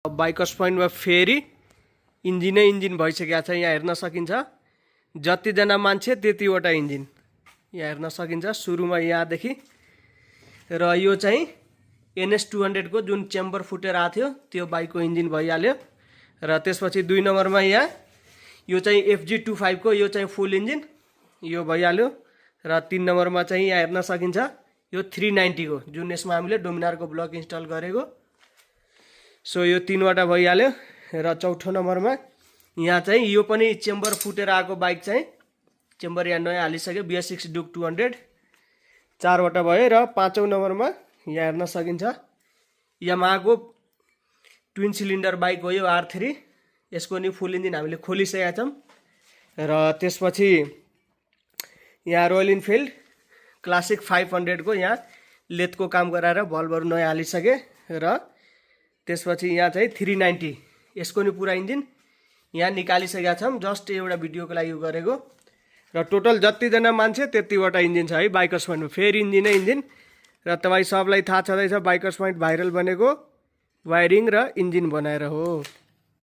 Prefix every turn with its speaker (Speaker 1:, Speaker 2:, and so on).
Speaker 1: Bikers पोइन्टमा फेरि engine भइसकेको छ। यहाँ हेर्न सकिन्छ जतिजना मान्छे त्यतिवटा इन्जिन यहाँ हेर्न सकिन्छ सुरुमा यहाँदेखि। र यो चाहिँ NS 200 को जुन चेम्बर फुटेर आएको थियो त्यो बाइकको इन्जिन भइहाल्यो। र त्यसपछि 2 नम्बरमा यहाँ यो चाहिँ FG 25 को यो चाहिँ फुल इन्जिन यो भइहाल्यो। र 3 नम्बरमा चाहिँ यहाँ हेर्न सकिन्छ यो 390 को जुन यसमा हामीले डोमिनारको ब्लक इन्स्टल गरेको। सो यो 3वटा भइहाल्यो। र 4थो नम्बरमा यहाँ चाहिँ यो पनि चेम्बर फुटेर आएको बाइक चाहिँ चेम्बर यहाँ नयाँ हालिसक्यो BS6 Duke 200 4वटा भयो। र 5औं नम्बरमा यहाँ हेर्न सकिन्छ यामाहाको ट्विन सिलिन्डर बाइक हो यो R3। यसको नि फुल इन्जिन हामीले खोलिसकेका छौँ। र त्यसपछि यहाँ रोयल इनफिल्ड क्लासिक 500 को यहाँ लेथको काम गराएर बल्बहरू नयाँ हालिसके। र त्यसपछि यहाँ चाहिँ 390 यसको नि पुरा इन्जिन यहाँ निकालिसकेका छौँ। जस्ट एउटा भिडियोको लागि यो गरेको। र टोटल जतिजना मान्छे त्यतिवटा इन्जिन छ है बाइकर्स पोइन्टमा। फेरि इन्जिनै इन्जिन। र तपाईँ सबलाई थाहा छँदैछ बाइकर्स पोइन्ट भाइरल बनेको वायरिङ र इन्जिन बनाएर हो।